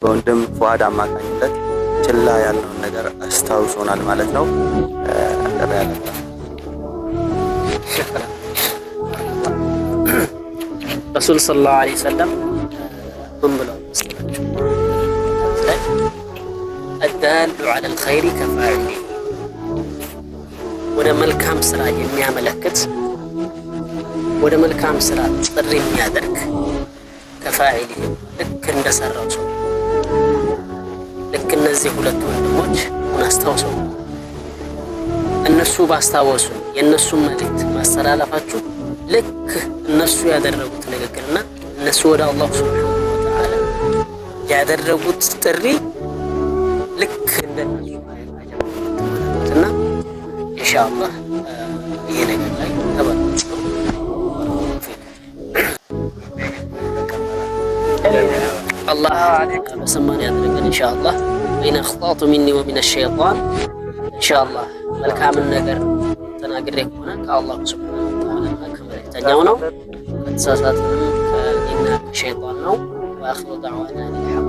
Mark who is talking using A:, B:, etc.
A: በወንድም ፉአድ አማካኝነት ችላ ያልነውን ነገር አስታውሶናል ማለት ነው። ጠራ ያለ
B: ረሱል ሰለላሁ ዐለይሂ ወሰለም ምን ብለው መሰላችሁ? አዳሉ ዐለል ኸይሪ ከፋዒሊ፣ ወደ መልካም ስራ የሚያመለክት፣ ወደ መልካም ስራ ጥሪ የሚያደርግ ከፋዒሊ፣ ልክ እንደሰራው ሰው። ልክ እነዚህ ሁለት ወንድሞች ሁን አስታውሰው እነሱ ባስታወሱ የእነሱን መልእክት ማስተላለፋችሁ ልክ እነሱ ያደረጉት ንግግርና እነሱ ወደ አላሁ ስብሓነሁ ወተዓላ ያደረጉት ጥሪ ልክ እንደነሱ እና ኢንሻአላህ ይሄ ነገር ላይ ተበርቱ። አላህ በሰማን ያድርገን ኢንሻአላህ። ወኢን አኽጣቱ ሚኒ ወሚነ ሸይጣን። ኢንሻአላህ መልካምን ነገር ተናግሬ ከሆነ ከአላሁ ስብሓነሁ ወተዓላ ከመልእክተኛው ነው። ከተሳሳትንም ከእኔና ከሸይጣን ነው። ወአኺሩ ደዕዋና አልሐምዱሊላህ።